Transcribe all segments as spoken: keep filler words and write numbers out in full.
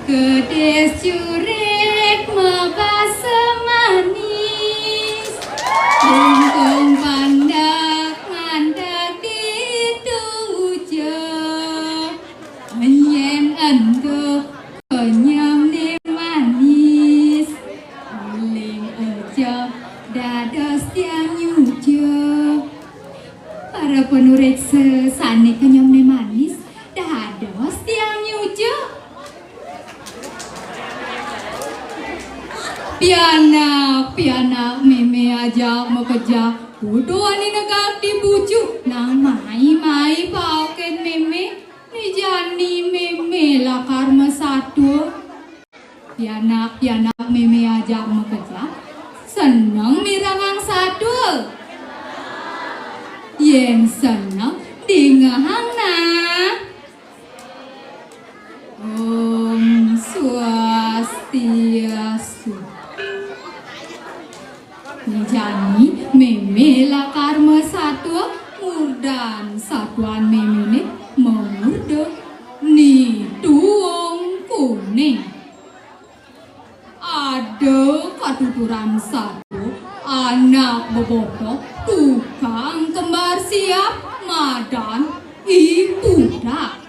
Kedis curik mabasa manis, lungkung pandak mandak dituja. Nyén ento kenyemné manis, uling ejep dados tiang nyuja. Para panuréksa sané kenyemné manis, dados tiang nyuja. Pianak, pianak mémé ajak makejang, kudu ané negak dibujuk, nang mai-mai paokin mémé, né jani mémé lakar masatua. Pianak-pianak mémé ajak makejang, seneng mirengang satua. Yén seneng, dingehang nah. Om Swastiastu. Né jani mémé lakar masatua, murdan satuan méméné mamurda Ni Tuung Kuning. Ada katuturan satua, anak bebotoh, tukang kembar siap, madan I Pudak.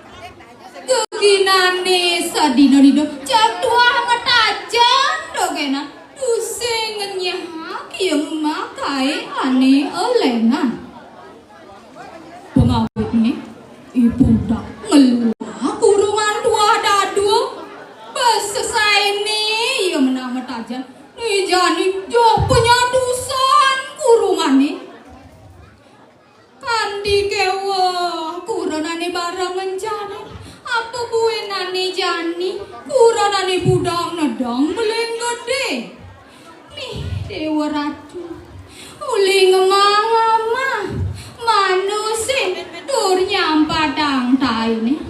Geginané sadina-dina, jak tuah matajan dogénan, tusing ngenyah ia ngumah kaé ané elénan. Pangawitné, I Pudak ngelah kurungan tuah dadua. Bes sesainé ia menah matajan, né jani joh panyatusan kurungané. Kanti kéweh kurenané bareng ngenjanin. Apa buinané jani kurenané Pudak nedeng Beling Gedé. Mih, Déwa Ratu, uli ngemang-ngemang, manusé tur nyampatang tainé.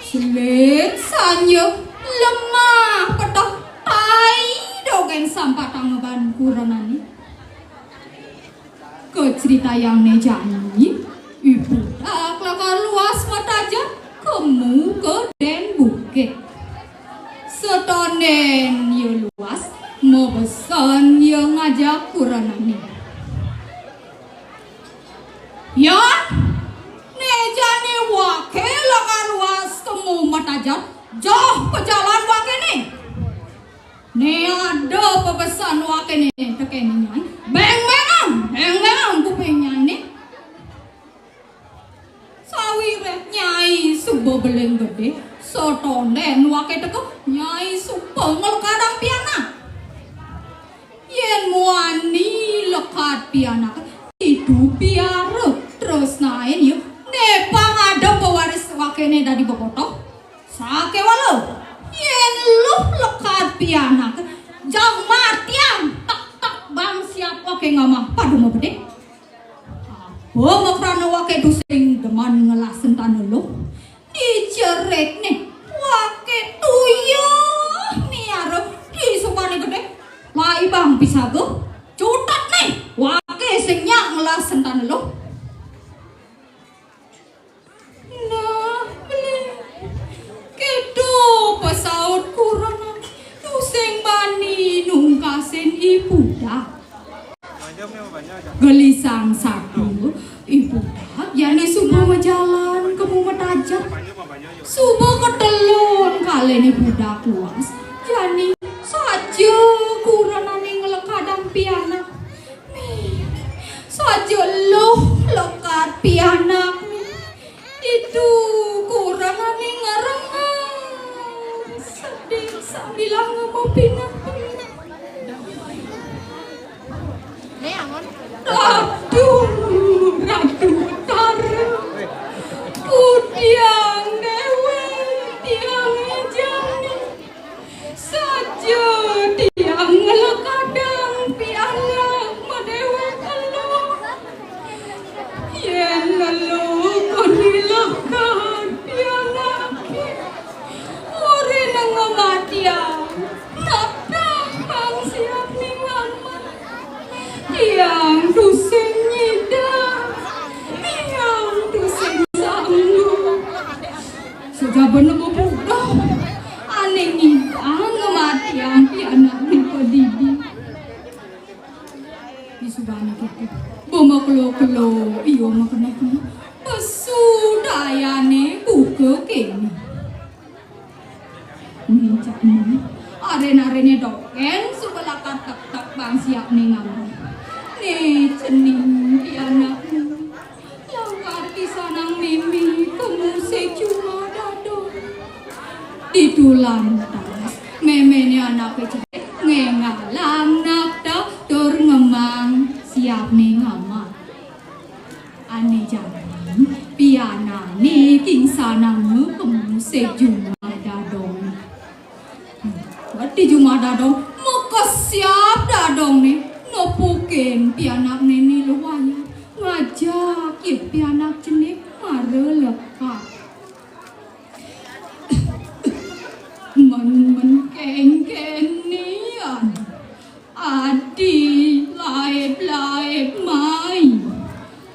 Selit sanja lemah petoh tai dogén sampatang maban kurenané. Kacritayangné jani, I Pudak lakar luas matajan kemu ka dén bukit. Satondén ia luas, mabesen ia ngajak kurenané. Yan, né jani waké lakar luas kemu matajan, joh pajalan wakéné. Né ada papesan wakéné tekén Nyai. Béng-béngang, béng-béngang kuping Nyainé. Sawiréh Nyai suba Beling Gedé, satondén waké teka, Nyai suba nglekadang pianak. Yén muani lekad pianak, ditu piara tresnain ia, né pang ada pewaris wakéné dadi bebotoh. Sakéwala, yén luh lekad pianak, jag matiang, tak-tak bang siap waké ngamah pada mabedé. Apa makrana waké tusing demen ngelah sentana luh? Dicerikné, waké tuyuh miara di sukané gedé. Lai bang pisaga, cutetné, waké sing nyak ngelah sentana luh. Nah, Beling. Kéto pasaut kurenan, tusing bani nungkasin I Pudak. Gelisang satua, I Pudak jani suba majalan kemu matajan. Suba katelun kaliné I Pudak luas, jani saja kurenané nglekadang pianak. Mih, saja luh lekad pianak. Ditu kurenané ngrengos sedih sambilanga mapineh-pineh. Ratu, Ratu Betara, pun tiang déwék, tiang ngéjanin. Saja tiang nglekadang pianak madéwék eluh. Yén eluh koni lekad pianaké, orina ngamatiang, nak pang siap ningalin. Tiang tusing nyidang, tiang tusing sanggup. Sajaba bebudah. Ning ngidang ngamatiang pianakné padidi. Disubané kéto, ba makelo-kelo, ia makena-kena. Pesu dayané buka kéné. Né jani, arén-aréné dogén suba lakar tektek bang siapné ngamah. Né cening pianakné. Lakar pisanang mémé ka musik jumah dadong. Ditu lantas, méméné anaké cening ngéngalang napta tur ngemang siapné ngamah. Ané jani, pianakné kingsananga ka musik jumah dadong. Di jumah dadong, makesiab dadongné, nepukin pianakné né luh wayah, ngajak ia pianak cening mara lekad. Men-men kéngkén nian. Adi laib-laib mai.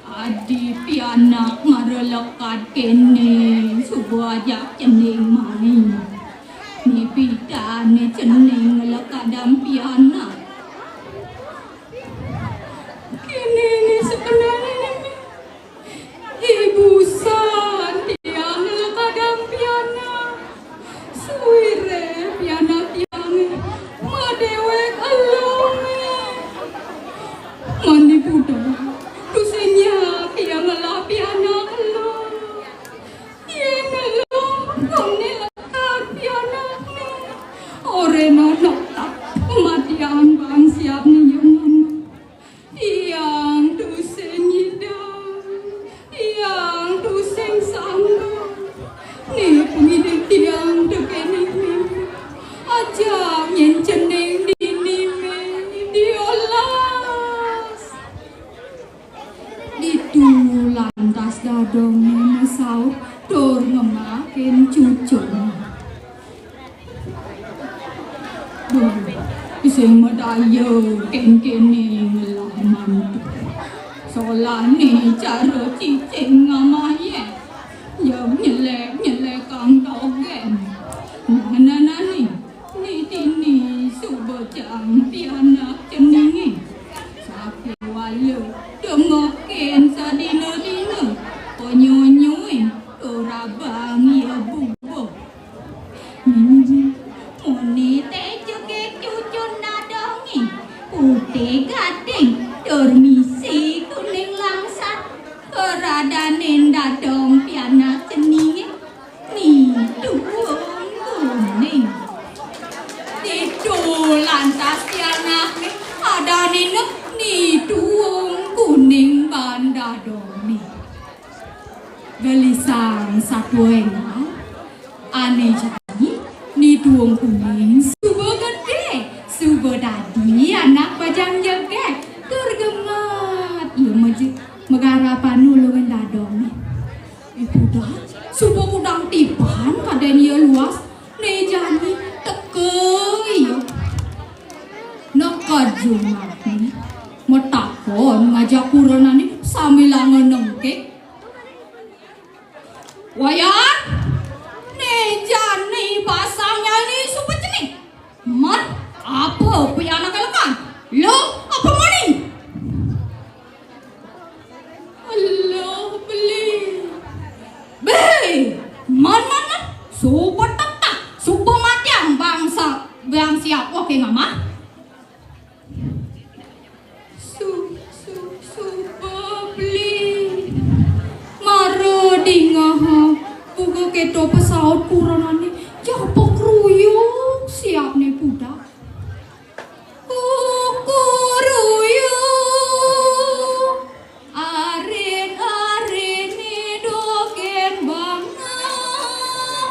Adi pianak mara lekad kéné, suba ajak cening mai. Né pidan né cening ngelekadang pianak. Kéné né sebenarné né. Ibusan tiang ngelekadang pianak. Suwiré pianak tiangé madéwék elungé. Mani budak, tusing nyak tiang ngelah pianak elung. Yén elung, koné lekad pianakné. Oréna nektek matiang bang siapné ia ngamah. Tiang tusing nyidang, tiang tusing sanggup. Né pangidih tiang tekéning mémé. Ajak nyén cening dini mé diolas. Ditu lantas dadongné masaut tur ngemakin cucun. Duh, sing madaya kéngkéné ngelah mantu. Solané cara cicing ngamah ia. Ia nyelék-nyelékang dogén. Nah, nah, nah, né. Né dini suba cang pianak ceningé. Sakéwala dengekin sadina-dina. Panyonyoin tur abang ia bubuh. Muné té jegég cucun dadongé, putih gading, tur misi kuning langsat, keradanin dadong pianak ceningé, Ni Tuung Kuning. Ditu lantas pianakné, adané né Ni Tuung Kuning ban dadongné. Gelisang satua énggal, ané jani Ni Tuung Kuning suba gedé, suba dadi anak bajang jegég, tur gemat ia meje-, magarapan nulungin dadongné. Ih, budak, suba kudang tiban kadén ia luas, né jani teka ia. Neked jumahné, matakon ngajak kurenané sambilanga nengkik. Wayan, né jani basang nyai suba cening. Man, apa pianaké lekad? Luh, apa mani? Eluh beli. Bé, man, man, man, suba tektek, suba matiang bangsa, bang siap, oké ngamah. Su-, su-, suba beli. Mara dingeh, buka kéto pasaut kurenané, jak pakruyuk siapné budak. Kukuruyuk, arin-ariné dogén bangah.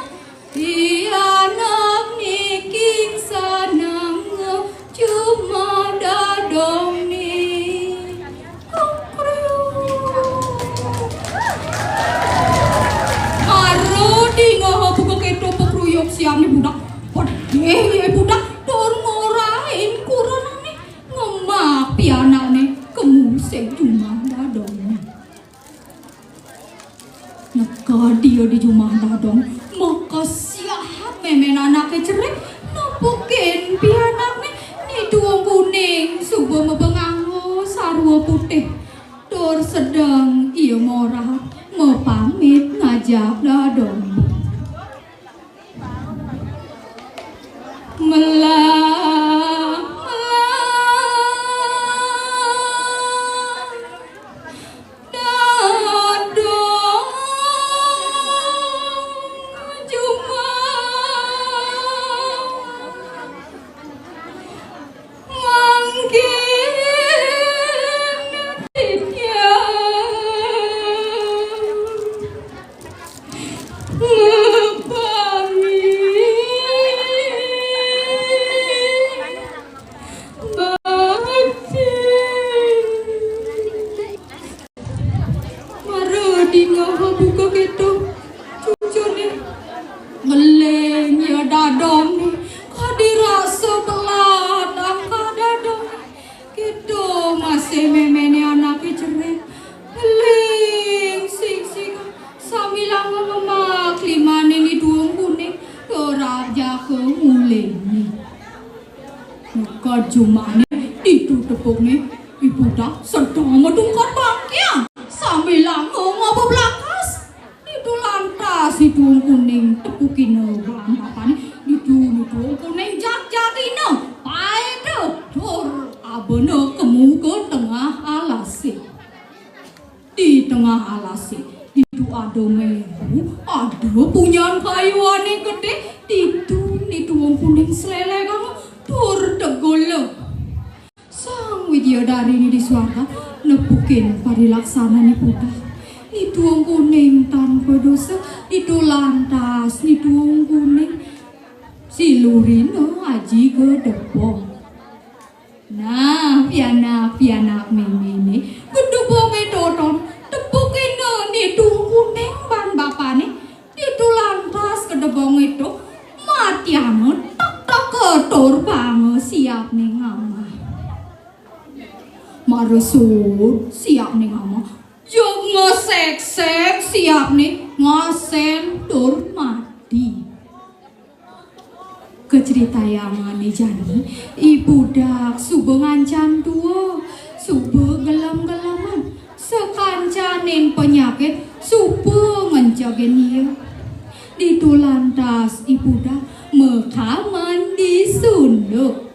Pianak niki sananga jumah dadongné. Kukruyuk. Mara dingeh buka kéto pakruyuk siapné budak. Pedih ia budak tur ngorahin kurenané ngemah pianakné ka musik jumah dadongné. Neked ia di jumah dadong, makesiab mémén anak Cerik nepukin pianakné, Ni Duwung Kuning suba mabenganga sarwa putih. Tur sedeng ia morahan mapamit ngajak dadong. Melah, melah, dadong jumah. Mangkin titiang mapamit bakti. Mara dina buka kéto cucuné. Ngeling ia dadongné, kadi rasa belat angka dadongné. Kéto masih méméné anaké Cerik. Ngeling sing-singan, sambilanga ngemak limané Ni Duwung Kuning, tur ajaka mulihné. Neked jumahné ditu tepukné, I Pudak sedeng matungked bangkiang sambilanga ngoba blakas. Ditu lantas Ni Duwung Kuning tepukina balang bapané. Ditu Ni Duwung Kuning jag-jagina, paéda tur abana kemu ka tengah alasé. Di tengah alasé, ditu ada méru, ada punyan kayu ané gedé, ditu Ni Duwung Kuning sléléganga tur tegula. Sang Widyadariné di suarga nepukin parilaksanané Pudak. Ni Duwung Kuning tanpa dosa, ditu lantas Ni Duwung Kuning silurina aji gedebong. Nah, pianak-pianak méméné, gedebongé toton, tepukina Ni Duwung Kuning ban bapané, ditu lantas gedebongé to matianga tek-tek tur panga siapné ngamah. Mara suud siapné ngamah, jeg ngesék-sék siapné, ngasén tur mati. Kacritayang ané jani, I Pudak suba ngancan tua, suba gelem-geleman, sakancanin panyakit suba ngencegin ia. Ditu lantas I Pudak makaman di sunduk.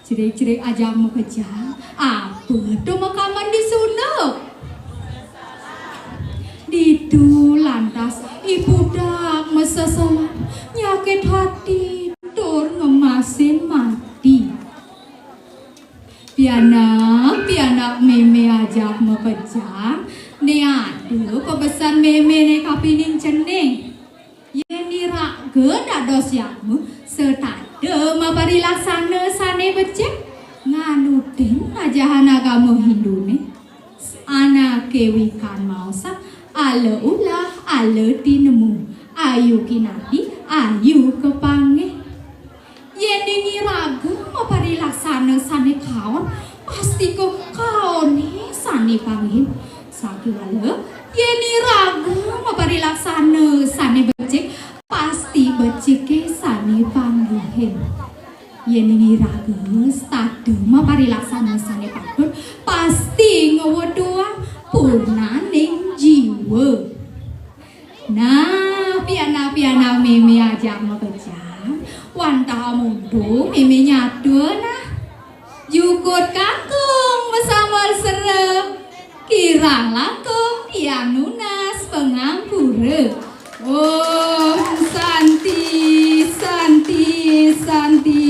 Cerik-cerik ajak makejang, apa to makaman di sunduk? Ditu lantas I Pudak masesalan, nyakit hati, tur ngemasin mati. Pianak, pianak mémé ajak makejang, né ada pabesan mémé né kapining cening. Yén iraga dados yadnya, setata maparilaksana sané becik, nganutin ajahan agama Hinduné. Anaké wikan maosang, ala ulah, ala tinemu, ayu kinadi, ayu kapanggih. Yén iraga maparilaksana sané kaon, pastika kaoné sané panggihin. Sakéwala, yén iraga maparilaksana sané becik, pasti beciké sané panggihin. Yén iraga setata maparilaksana sané patut, pasti ngwetuang purnaning jiwa. Nah, pianak-pianak mémé ajak makejang, wantah amonto mémé nyatua nah. Jukut kangkung masambar sera, kirang langkung tiang nunas pangampura. Om Santi, Santi, Santi.